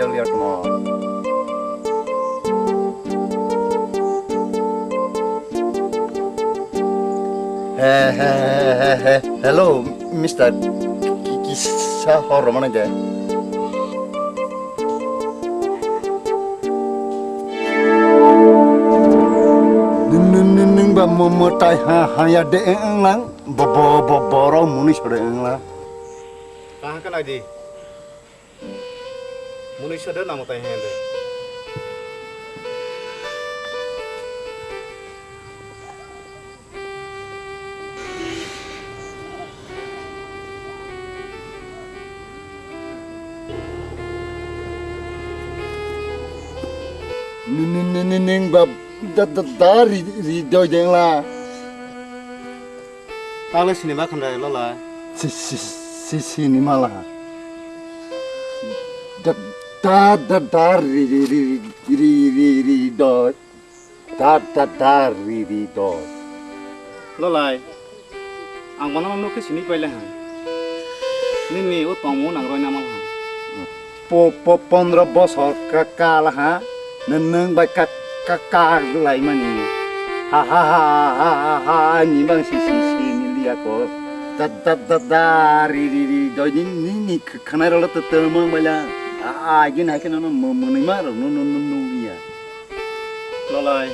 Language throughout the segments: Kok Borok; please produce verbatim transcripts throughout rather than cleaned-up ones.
He, he, he, he, he. Hello, mister. Ki-, ki-, kisa hor rwmani de. Nwng, nwng, nwng, nwng ba mo-, mwtai ha, ha ya de wng lang. Bo-, bo-, bo-, borok mwnwi sode wng lang. Kaham khe nai di. Mwnwi sode namo tai hende. Ni, ni, ni, ni, ning ba da, da, da, ri, ri, doi deng la. Tale sinima khandai lola. Si, si, si, sinima la. Da, da, da, da, ri, ri, doi. Da, da, da, ri, ri, doi. Lolai, ang bono nukhe sini paile ha. Nini o tongmo nang roi namal ha. Po, po, pondro bosor ka, kala ha. Nwng, nwng bai ka, ka, ka lai mani. Ha, ha, ha, ha, ha, ha, ni bang si, si, si, ni liya ko. Da, da, da, da, ri, ri, ri, doi ni, ni, ni, k-, khanai rolo to, to, mang bai la. A, a, gin hai ke no, no, mo, mo, ni ma ro, no, no, no, no, ya. Lolai.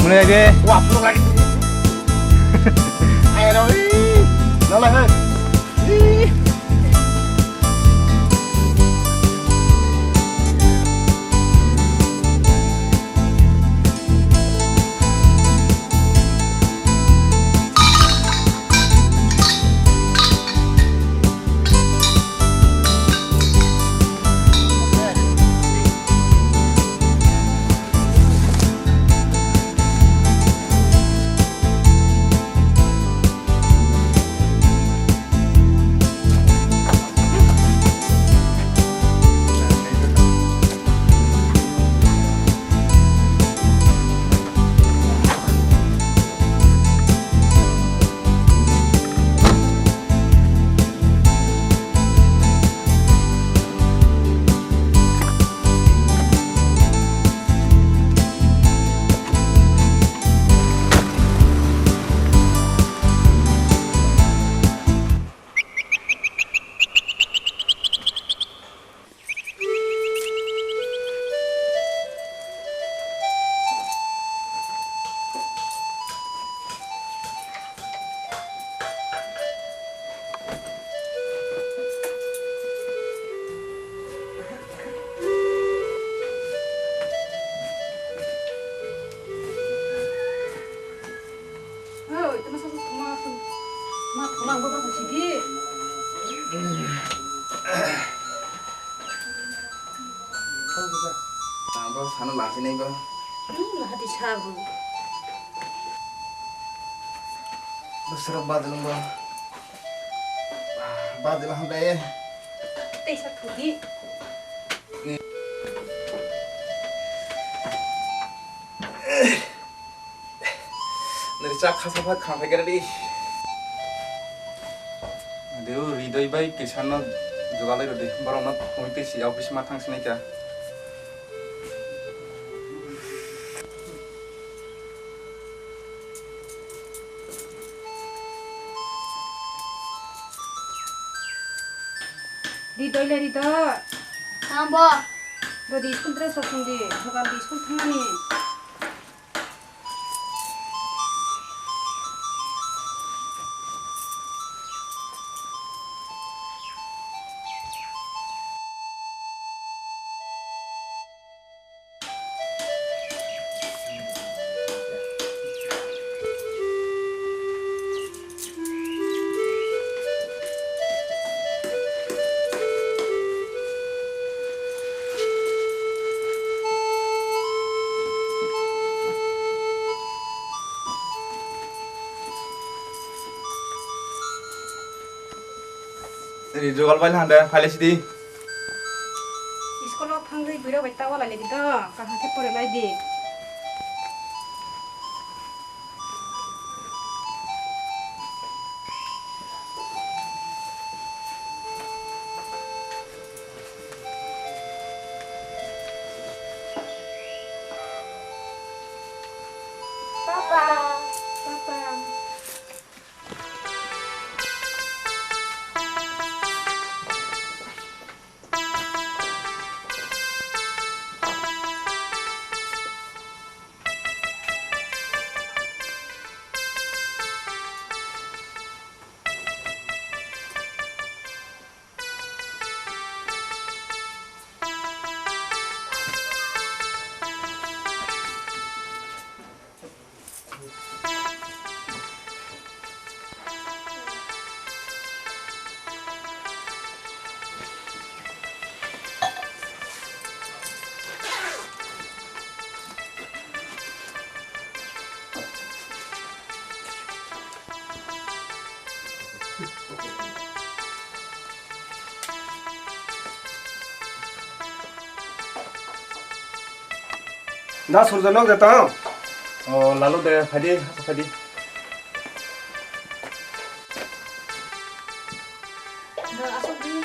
Mulai aja. Wah, peluk lagi. Ayo dong, ih. Lala, hei. Ih. Ma thula ang baba sidi. Ang bo sano lasi nai bo. Hmm, lahati sabu. Bosrok badalung bo. Badal hamle. Tei sa thudi. Nini chak khasa pha khang phai khe ready. Deu Ridoi bai Kishan no jugalai rodi. Borok no thumui twi si office ma thang sinai kha. Ridoi le Ridoi. Tamo. Dodi school dress rok sung di. Sokal di school thangmani. Ri jugal bai hande, phaile sidi. School o thangwi bwrwi bai ta wala ledi do, kaham khe pore lai di. Papa, papa. Da Surjo nok de tong? O, Lalu de, phaidi, phaidi. Da, asok di.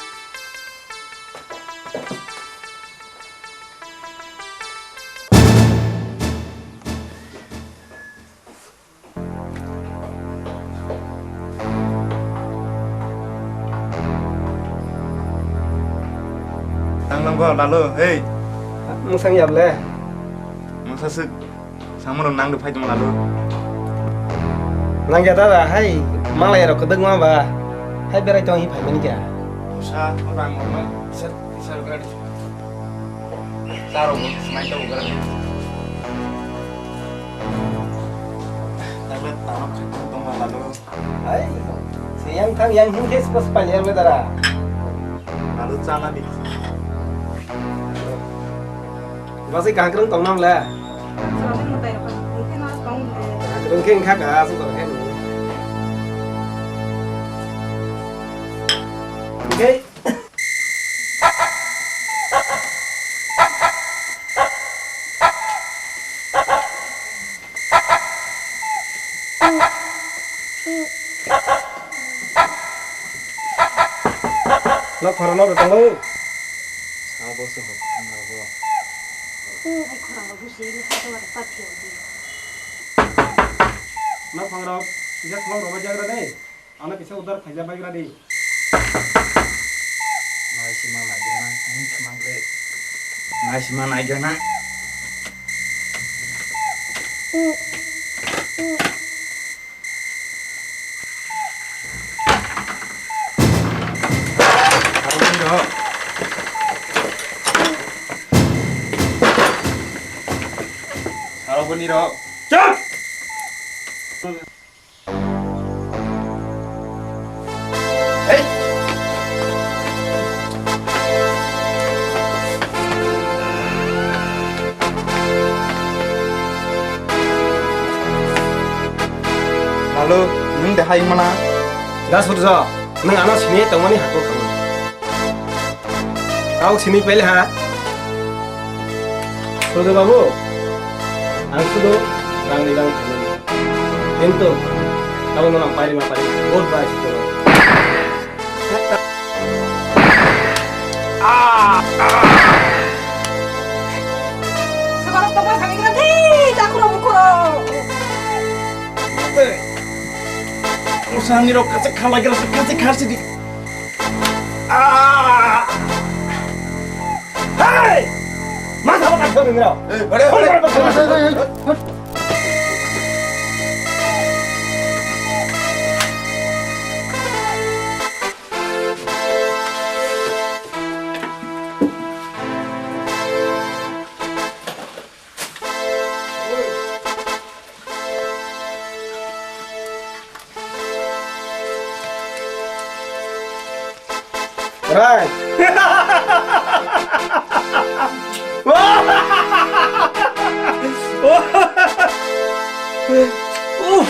Tang nang bo Lalu, hei. Mungsang yable. Mungsa sik, samung rok nang de phai tong Lalu. Nang ya dada, hai, malai rok kedeng ma ba, hai berai tong hi phai mani kya. Usa, orang orang, isar, isar berai. Charo bo smai to gara. Takle tanok khatung tong ma Lalu. Ai, se yang thang yang hing ke spas panyar me dara. Lalu chana di. Basi kangkrung tong nam le. Chana di mutai apa? Mungkin mas tong. Kangkrung ke engkha ka asu tong ke. Okay. Nok khorang nok rw tongo. Sabo se hok thang rw bo. Hai khorang rw busi ni sa to ta thio di. Nok khorang rw, ija khorang rw ba jagra dei. Ano kisa udar khaija baigra di. Naisima naigrana, ang khamang le. Naisima naigrana. Saroboni rok. Saroboni rok. Chap! Tang, De hai mana. Da Surjo, nwng ano sini tongmani hakuk khamu. Kau sini pele ha. Surjo babu, ang sudu rang ni rang khamu. Kintu, kau nwng pari ma pari. Goodbye, Surjo babu. Sekarang teman kami kena di cakro mukro. Usaha ni rok kasih khalai kira kasih kasih di. Ah! Hei! Masa apa kasih ni rok? Eh, pada, pada, pada, pada. Right. Uff.